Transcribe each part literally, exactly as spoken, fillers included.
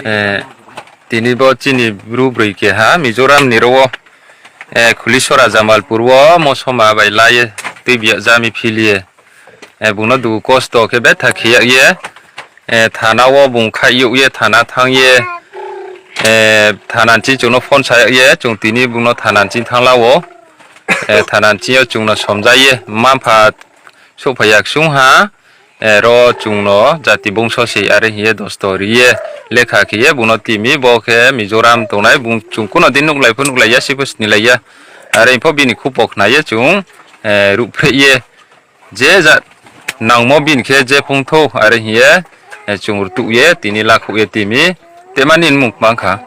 Eh, tini bo chini bru broi keha Mizoram ni ro wo, eh, Khulisora Jamalpur wo mosoma bai la ye tuibi yag jami phil ye. Eh, bung no dugu kosto khe betha khe yag ye, eh, thana wo bung khaih yag ye, thana thanng ye, eh, thana ni ching chung no phone sa yag ye, chung tini bung no thana ni ching thanng la ou. Eh, thana ni ching yo chung no somja ye, mma-mpha souhphai ya ksung ha, eh, ro chung no jati bungso se are hing ye dosto ri ye, lekha khe ye bung no timi, bo khe Mizoram tongnai, bung chung kuno din nuhlai pho nuhlai ya, si pho snilai ya. Are pho bini khupo khna ye chung, eh, ruhphreh ye, je ja nangmo bini khe je phung thou, are hing ye, eh, chung rtuh ye, tini lakhouh ye timi, tma nini mmung kma kha?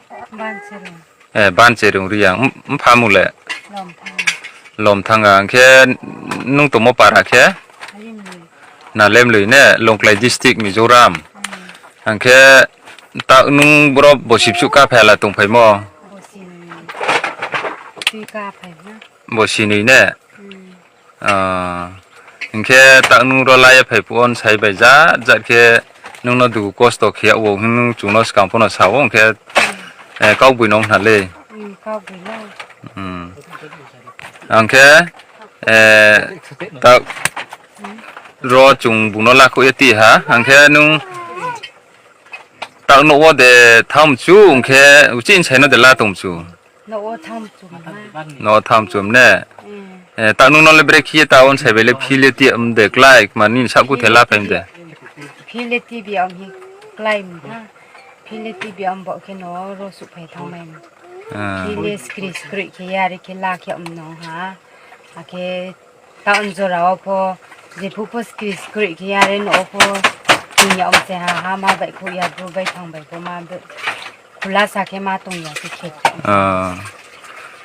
Eh, Bancherung Reang, m-, mpha mung le? Lomthanga, hing khe nung tongmo para khe? Na Lemloi ne, Longklai district, Mizoram. Hing khe ta nung bro bosi bsuh kaphai la tongphaimo? Bosi noi ne? Ah, hing khe ta nung ro la ye phai phuh wo nsai bai jat jat khe nung no dugu kosto khe yag ou hing nung chung no skang pho no sa ou, hing khe, eh, kaugboi no ong khna le. Hing khe, eh, ta ro chung bung no lakhouh ye ti ha, hing khe nung ta nouh wo de thanng mchu, hing khe uchih nsai no de la tong mchu? Nouh wo thanng mchu ne. Eh, ta nung no le brekhe ye ta onsai bai le phil ye ti yag m de klái, kma nini saohkuthe la phai m de? Phil ye ti bi yag m hi klái m ha. Phil ye ti bi yag m bo khe no ro suhphai thanngmai m. Phil ye skri skroih khe yare khe la khe yag m nong ha. Akhe ta njora wo pho, jephuh pho skri skroih khe yare nouh wo pho, hing yag m se ha, ha ma baihkhouh ya, bru baithang bai pho ma, khulasa khe ma tong ya khe khe khe.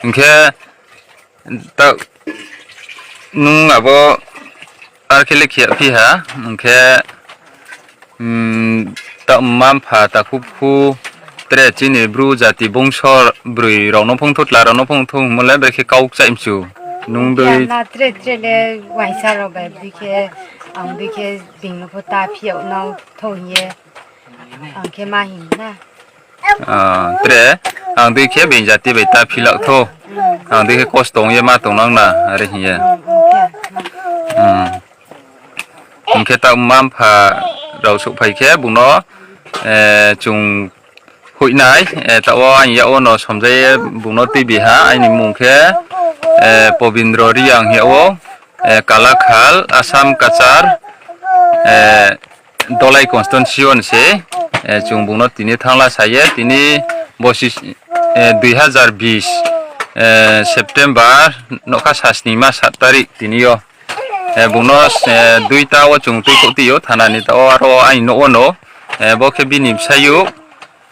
Hing khe, ta, nung abo ar khe le khe yagphi ha, hing khe, ta mma-mpha, takhu bkhu, tre chini bru jati bungso broi rao no phung thou, tla rao no phung thou hingmo le brekhe kau kchaih mchu. Nung dei na tre tre le uaingsa rao bai bikhe, ang bikhe being no pho ta phi yag nang thou hing ye, ang khe ma hing na. Tre, ang dei khe being jati bai ta phi lak thou. Ang dei khe kosto ong ye ma tong nang na, are hing ye. Hing khe ta mma-mpha rao souhphai khe bung no, chung hoih nai, taoh wo aini yak wo no somja ye bung no tuibi ha, aini mmung khe, Pobindro Reang hing yag ou, Kalakhal, Assam Cachar, Dolai constituency wo ni se, chung bung no tini thanngla sa ye, tini bosi, dui hazar bis, September, nougkha sa snima sat tarik tini yo. Bung no, duita wo chung tuikhouh ti ou, thana ni taoh wo aro aini nouh wo no, bo khe bini bsayouh.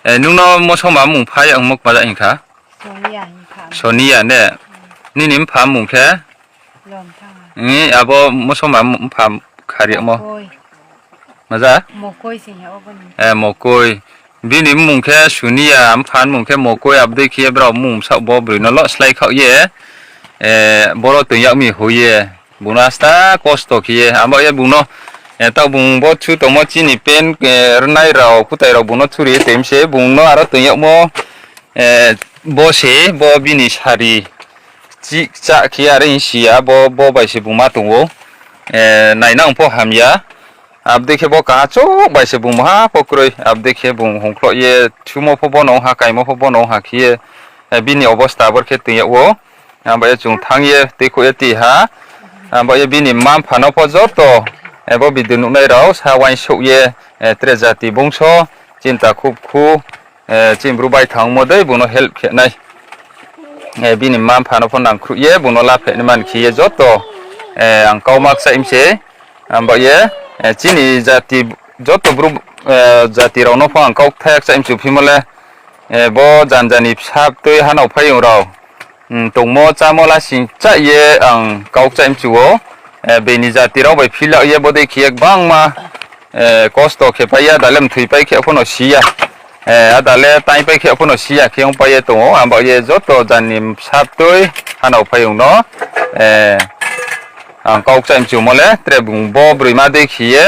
Nung no mosoma mmung pha ya ongmo kma ja hing kha? Sonia ne? Nini mpha mmung khe? Abo mosoma mpha khari yagmo? Maja? Mokoi. Bini mmung khe Sonia, mpha ni mmung khe Mokoi, abo dei khe ye brao mmung bsaoh bo broi no lo slái khaoh ye, boro toing yag mi hoi ye, bung no asta kosto khe ye, abo ye bung no, taoh bung bo thu tongmo chini pen, rnai rao, kutai rao bung no thuri ye toing mi se, bung no aro toing yagmo, bo se, bo bini sari, chih kchah khe are hing si ya, bo, bo bai se bung ma tong ou, nainang pho ham ya, abo dei khe bo kaha chouh bai se bung maha pho kroi, abo dei khe bung hongkhloh ye thumo pho bo no ong ha, kaimo pho bo no ong ha khe ye, bini obosta abor khe toing yag ou, abo ye chung thanng ye tuikhouh ye ti ha, abo ye bini mma-mpha no pho joto, bo video nuhnai rao sa uaingsouh ye, tre jati bungso, chini takhu bkhu, chini bru baithang ongmo dei bung no help khe nai. Bini mma-mpha no pho nangkhruh ye bung no lapheh nai man khe ye joto, ang kau ma kchaih mi se, abo ye, chini jati, joto bru, jati rao no pho ang kau kthai ya kchaih mchu phimo le, bo janja ni bsa btui hanao phaiyong rao, tongmo chámo lasing chaih ye ang kau kchaih mchu ou, beini jati rao bai philak ye bo dei khe ye gbangma, kosto khe pai ya, ada le mthoipai khe pho no si ya, ada le taingpai khe pho no si ya khe ongpai ye tong ou, abo ye joto jani bsa btui hanao phaiyong no, ang kau kchaih mchumo le, tre bung bo broima dei khe ye,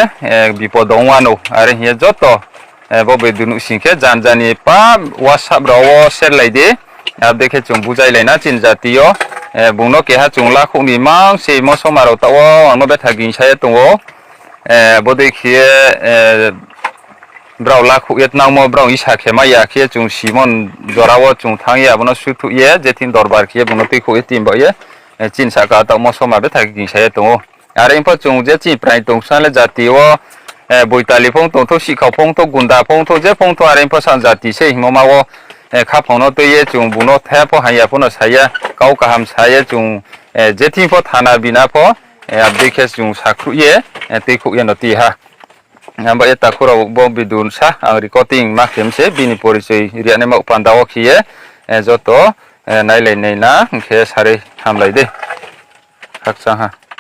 bipod ong wanou, are hing ye joto, Bo video nuhsing khe janja ni pa WhatsApp rao wo share lai di. Abo dei khe chung buzailai na chini jati yo. Bung no keha chung lakhouh ni mang se mosoma rao taoh wo ang no betha gingsa ye tong ou. Bodei khe ye brao lakhouh ye tnangmo brao isa khe mai ya khe chung simon jora wo chung thanng ye abo no suthuh ye je thing dorbar khe ye bung no tuikhouh ye tin baoh ye chini sahka taoh mosoma betha khe gingsa ye tong ou. Are pho chung je chini prai tong sa le jati wo boitali phung tongthou, sihkhau phung thou, gunda phung thou, je phung thou are pho sa jati se hingmo ma wo khaphang no tui ye chung bung no the pho haya pho no sa ya, kau kaham sa ye chung je thing pho thana bina pho abo dei khe chung sakhruh ye tuikhouh ye no ti ha. Abo ye takhu rao bo video sa ang recording ma khe mi se bini porichoi ri ya naima panda wo khe ye joto nailai nai na hing khe sari hamlai di. Khakchang ha.